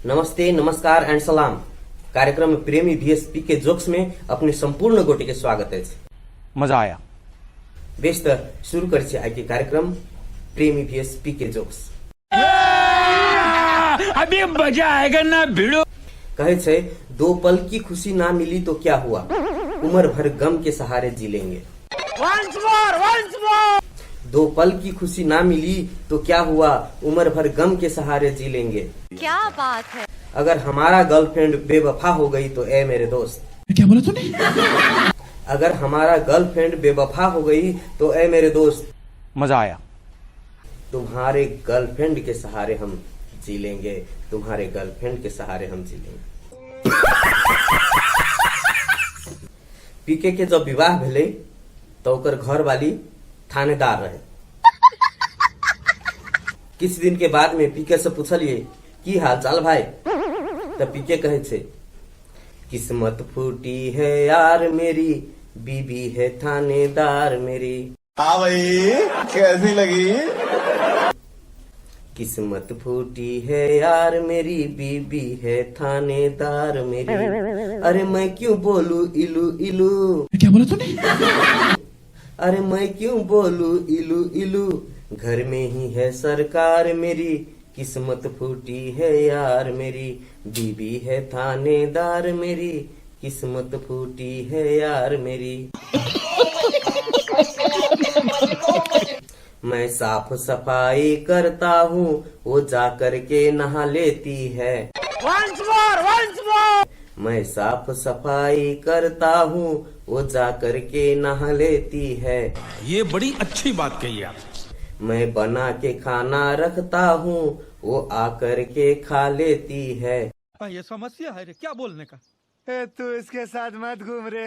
नमस्ते, नमस्कार एंड सलाम। कार्यक्रम प्रेमी बीएसपी के जोक्स में अपने संपूर्ण गोटे के स्वागत अछि। मजा आया। बेस, तऽ शुरू करै छी आइ के कार्यक्रम प्रेमी बीएसपी के जोक्स। अभी मजा आएगा ना भिड़ो। कहै छै, दो पल की खुशी ना मिली तो क्या हुआ, उम्र भर गम के सहारे जी लेंगे। दो पल की खुशी ना मिली तो क्या हुआ, उम्र भर गम के सहारे जी लेंगे। क्या बात है! अगर हमारा गर्लफ्रेंड बेवफा हो गई तो ए मेरे दोस्त। क्या बोला तूने? अगर हमारा गर्लफ्रेंड बेवफा हो गई तो ए मेरे दोस्त, मजा आया। तुम्हारे गर्लफ्रेंड के सहारे हम जी लेंगे, तुम्हारे गर्लफ्रेंड के सहारे हम जी लेंगे। पीके के जब विवाह भेलै तऽ ओकर घरवाली थानेदार रहे। किछु दिन के बाद में पीके से पूछलिए, की हाल चाल भाई? तऽ पीके कहै छै, किस्मत फूटी है यार मेरी, बीबी है थानेदार मेरी। हाँ भाई, कैसी लगी? किस्मत फूटी है यार मेरी, बीबी है थानेदार मेरी। अरे मैं क्यों बोलूं इलू इलू। क्या बोला तूने? अरे मैं क्यों बोलूं इलू इलू, घर में ही है सरकार मेरी। किस्मत फूटी है यार मेरी, बीबी है थानेदार मेरी। किस्मत फूटी है यार मेरी। मैं साफ सफाई करता हूँ, वो जा करके नहा लेती है। मैं साफ सफाई करता हूँ, वो जा करके नहा लेती है। ये बड़ी अच्छी बात कही आप। मैं बना के खाना रखता हूँ, वो आकर के खा लेती है। ये समस्या है रे, क्या बोलने का। ए, तू इसके साथ मत घूम रे।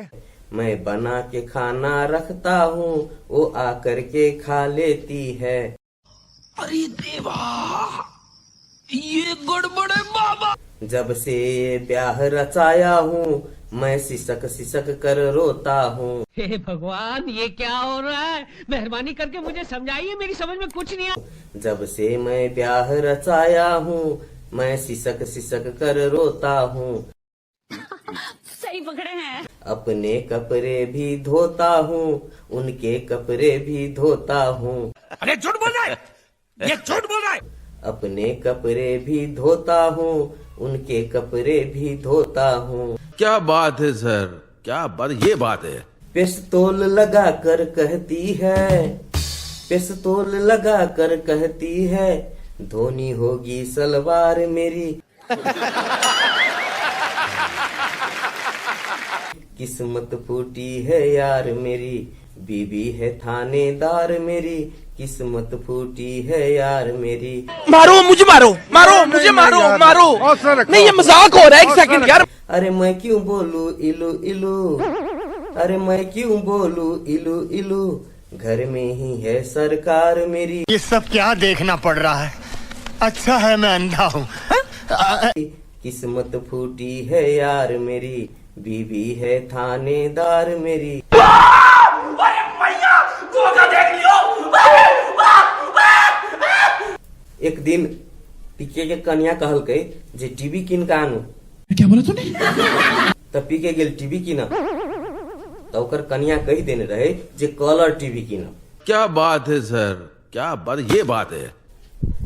मैं बना के खाना रखता हूँ, वो आकर के खा लेती है। अरे देवा, ये गड़बड़ है बाबा। जब से ये ब्याह रचाया हूँ, मैं सिसक सिसक कर रोता हूँ। हे भगवान, ये क्या हो रहा है? मेहरबानी करके मुझे समझाइए, मेरी समझ में कुछ नहीं आ जब से मैं ब्याह रचाया हूँ, मैं सिसक सिसक कर रोता हूँ। सही पकड़े हैं। अपने कपड़े भी धोता हूँ, उनके कपड़े भी धोता हूँ। अरे झूठ बोल रहा है, ये झूठ बोल रहा है। अपने कपड़े भी धोता हूँ, उनके कपड़े भी धोता हूँ। क्या बात है सर, क्या बात, ये बात है। पिस्तौल लगा कर कहती है, पिस्तौल लगा कर कहती है, धोनी होगी सलवार मेरी। किस्मत फूटी है यार मेरी, बीबी है थानेदार मेरी। किस्मत फूटी है यार मेरी। मारो मुझे, मारो, मारो मुझे, मारो, मारो। नहीं, ये मजाक हो रहा है, एक सेकंड यार। अरे मैं क्यों बोलूं इलू इलू, अरे मैं क्यों बोलूं इलू इलू, घर में ही है सरकार मेरी। ये सब क्या देखना पड़ रहा है? अच्छा है मैं अंधा हूँ। किस्मत फूटी है यार मेरी, बीबी है थानेदार मेरी। एक दिन पीके के कनिया कहलकै जे टीवी कीन के आनू। क्या बोला तूने? तऽ पीके गेल टीवी कीनऽ, तऽ ओकर कनिया कहि देने रहे जे कलर टीवी कीनब। क्या बात है सर, क्या बात, ये बात है।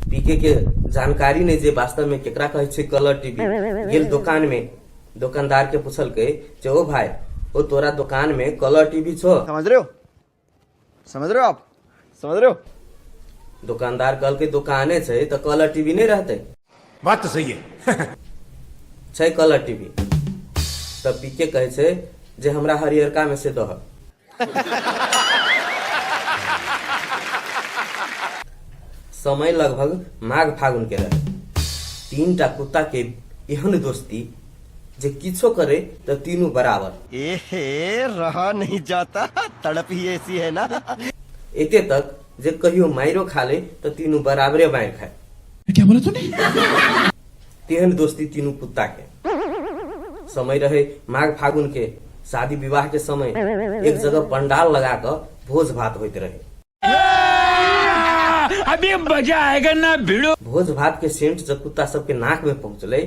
पीके के जानकारी नहि जे वास्तव में केकरा कहै छै कलर टीवी। गेल दोकान में, दोकानदार के पूछलकै जे ओ भाई, ओ तोरा दोकान में कलर टीवी छौ? समझ रहे हो? समझ रहे हो आप? समझ रहे हो? दोकानदार कहलकै, दोकाने छै तऽ कलर टीवी नहि रहतै? बात तो सही है। छै कलर टीवी। तऽ पीके कहै छै जे हमरा हरियरका में से दह। समय लगभग माघ फागुन के रहे। तीन टा कुत्ता के एहन दोस्ती जे किछो करे तऽ तीनू बराबर। एहे, रहा नहीं जाता, तड़प ही ऐसी है ना। एते तक जे कहियो माइरो खा ले तऽ तीनू बराबरे मारि खाए। क्या बोला तूने? तेहन दोस्ती तीनू कुत्ता के। समय रहे माघ फागुन के, शादी विवाह के समय। एक जगह पंडाल लगा कऽ भोज भात होइत रहे। अभी मजा आएगा ना भिड़ो। भोज भात के सेंट जब कुत्ता सबके नाक में पहुंचले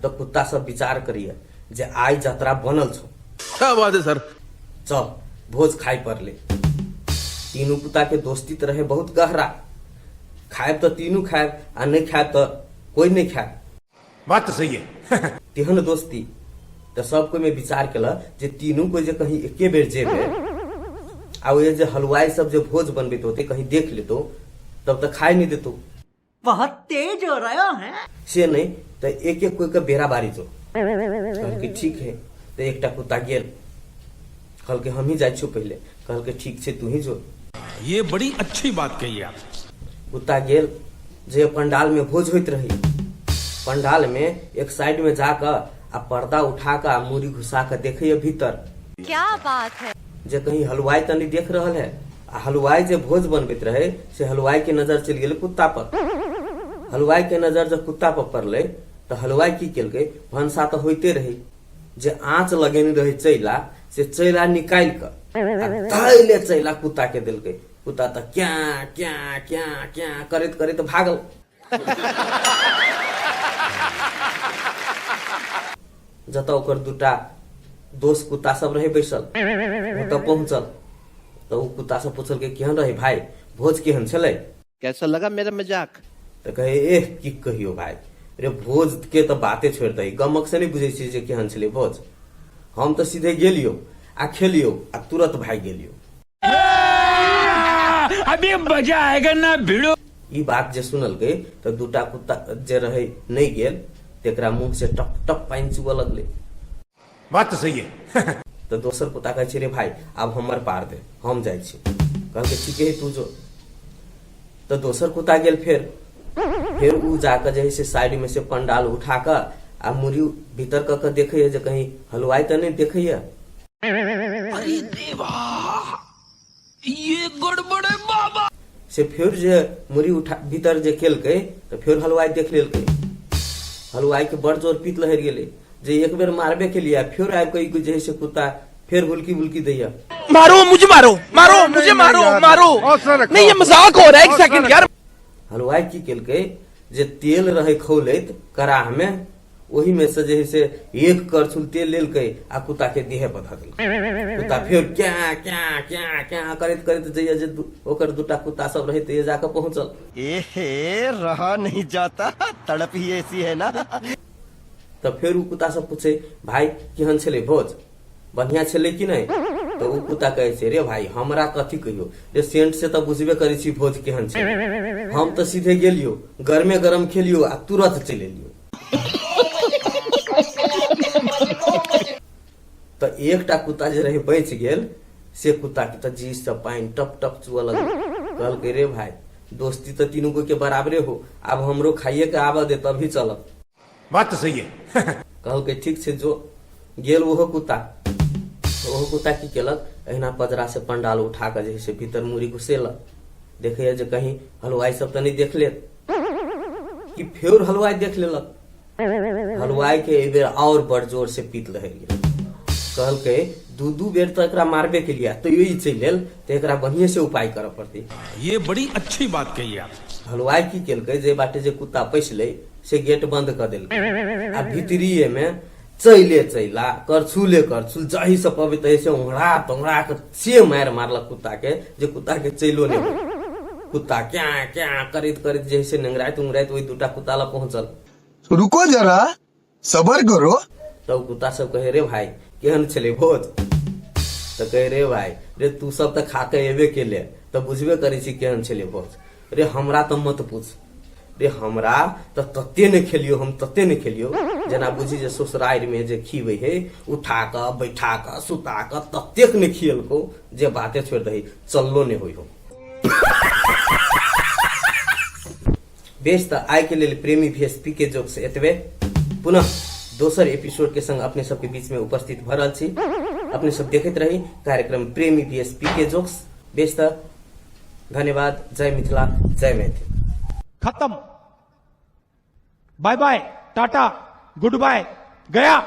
तो कुत्ता सब विचार करिए जे आइ जतरा बनल छौ। क्या बात है सर। चल भोज खाइ पड़ले। तीनू कुत्ता के दोस्ती तो रहे बहुत गहरा। खायब तो तीनू खायब आ नहीं खायब तो कोई नहीं खायब। बात तो सही है। तेहन दोस्ती तो सब कोई में विचार केलक जे तीनू कोई जे कहीं एके बेर जेबे आ ओ जे हलवाई सब जे भोज बनबैत होते कहीं देख लेतो तब तो खाए नहीं देतो। बहुत तेज हो रहा है। से नहीं तो एक एक कोई के बेरा बारी जो। कहलकै ठीक है। तो एकटा कुत्ता गेल, कहलकै हम ही जाइ छियौ पहिले। कहलकै ठीक छै तू ही जो। ये बड़ी अच्छी बात कही आप। कुत्ता गेल जे पंडाल में भोज होइत रही। पंडाल में एक साइड में जाकर आ पर्दा उठा कऽ आ मूड़ी घुसा कऽ देखैया भीतर। क्या बात है। जे कहीं हलवाई तनी देख रहल है। आ हलवाई जे भोज बनबैत रहे से हलवाई के नजर चलि गेलै कुत्ता पर। हलवाई के नजर जब कुत्ता पर पड़लै तऽ हलवाई की केलकै, भनसा तऽ होइते रहे, जे आँच लगेने रहे चैला से चैला निकालि कऽ आ धैले चैला कुत्ता के देलकै। कुत्ता तऽ क्या क्या क्या क्या करैत करैत भागल। जतऽ ओकर दूटा दोस्त कुत्ता सब रहे बैसल ओतऽ पहुंचल तऽ ओ कुत्ता सब पुछलकै केहन रहे भाई, भोज केहन छलै? कैसा लगा मेरा मजाक? तऽ कहे एह की कहियो भाई, रे भोज के तऽ बाते छोड़ि दही, गमक से नहि बुझै छियै जे केहन छलै भोज। हम तऽ सीधे गेलियो आ खेलियो आ तुरंत भागि गेलियो। अभी मजा आएगा ना भिड़ो। ई बात जे सुनलकै तऽ दूटा कुत्ता जे रहे नहि गेल तेकरा मुंह से टप टप पानि चुअ लगलै। बात तो सही है। तऽ दोसर कुत्ता कहै छै रे भाई आब हमर पार दे, हम जाइ छी। कहलकै ठीके है तू जो। तऽ दोसर कुत्ता गेल फेर फेर उ जाकऽ जे है से साइड में से पंडाल उठा कऽ आ मुड़ी भीतर कऽ कऽ देखैया जे कहीं हलवाई तऽ नहि देखैया। अरे देवा ये गड़बड़ है बाबा। से फेर जे मुड़ी उठा भीतर जे केलकै तऽ फेर हलवाई देख लेलकै। हलवाई के बड़ जोर पीत लहरि गेलै जे एक बेर मारबे केलियै फेर आबि कऽ ई जे है से कुत्ता फेर हुलकी बुलकी दैया। मारो मुझे, मारो मारो मुझे, मारो मारो, नहीं ये मजाक हो रहा है, एक सेकंड यार। हलवाई की केलकै जे तेल रहे खौलैत कड़ाह में, ओही में से जे है से एक करछुल तेल लेलकै आ कुत्ता के देह पर धऽ देलकै। कुत्ता फेर क्या क्या क्या क्या करैत करैत जइया जे ओकर दूटा कुत्ता सब रहे तैया जाकऽ पहुंचल। एहे रहा नहीं जाता, तड़प ही ऐसी है ना। तऽ फेर उ कुत्ता सब पूछे भाई केहन छलै भोज, बढ़िया छलै कि नहि? तऽ उ कुत्ता कहै छै रे भाई हमरा कथी कहियो रे, सेंट से तऽ बुझबे करै छी भोज केहन छै। हम तऽ सीधे गेलियो गरमे गरम खेलियो आ तुरंत चलि एलियो। तऽ एकटा कुत्ता जे रहे बचि गेल से कुत्ता के तऽ जी से पानि टप टप चुअ लगलै। कहलकै रे भाई दोस्ती तऽ तीनू गोई के बराबरे हो, आब हमरो खाइए के आबऽ दे तभी चलब। बात तो सही है। कहलकै ठीक छै जो। गेल ओहो कुत्ता। ओहो कुत्ता की केलक अहिना पजरा से पंडाल उठा कऽ जे है से भीतर मुड़ी घुसेलक। देखैया जे कहीं हलवाई सब तऽ नहि देख लेत कि फेर हलवाई देख लेलक। हलवाई के एहि बेर और बड़ जोर से पीत लहरि गेल। कहलकै दू दू बेर तऽ एकरा मारबे केलियै तैयो ई चलि गेल तऽ एकरा बढ़िये से उपाय करऽ पड़तै। ये बड़ी अच्छी बात कही आप। हलवाई की केलकै जे बाटे जे कुत्ता पैसलै से गेट बंद कऽ देलकै आ भीतरीये में चैले चैला करछुले करछुल जही से पबै तही से उंगरा तोंगरा के से मारि मारलक कुत्ता के जे कुत्ता के चैलो नहि भेल। कुत्ता क्या क्या करैत करैत जे से नेंगराइत उंगराइत ओहि दूटा कुत्ता लग पहुंचल। रुको जरा सबर करो। तब कुत्ता सब कहे रे भाई केहन छलै भोज? तऽ कहे रे भाई रे तू सब तऽ खा के एबे केले तऽ बुझबे करै छी केहन छलै भोज। रे हमरा तऽ मत पूछ, रे हमरा तऽ तते नहि खेलियो, हम तते नहि खेलियो जेना बुझी जे ससुरारि में जे खिबै है उठा कऽ बैठा कऽ सुता कऽ ततेक नहि खियलको जे बाते छोड़ि दही, चललो नहि होइ हो। बेस तऽ आइ के लेल प्रेमी भेष पी के जोक से एतबे। पुनः दोसर एपिसोड के संग अपने सबके बीच में उपस्थित भऽ रहल छी। अपने सब देखैत रही कार्यक्रम प्रेमी भेष पी के जोक्स। बेस तऽ धन्यवाद। जय मिथिला, जय मैथिल। खत्म, bye bye, tata, good bye, गया।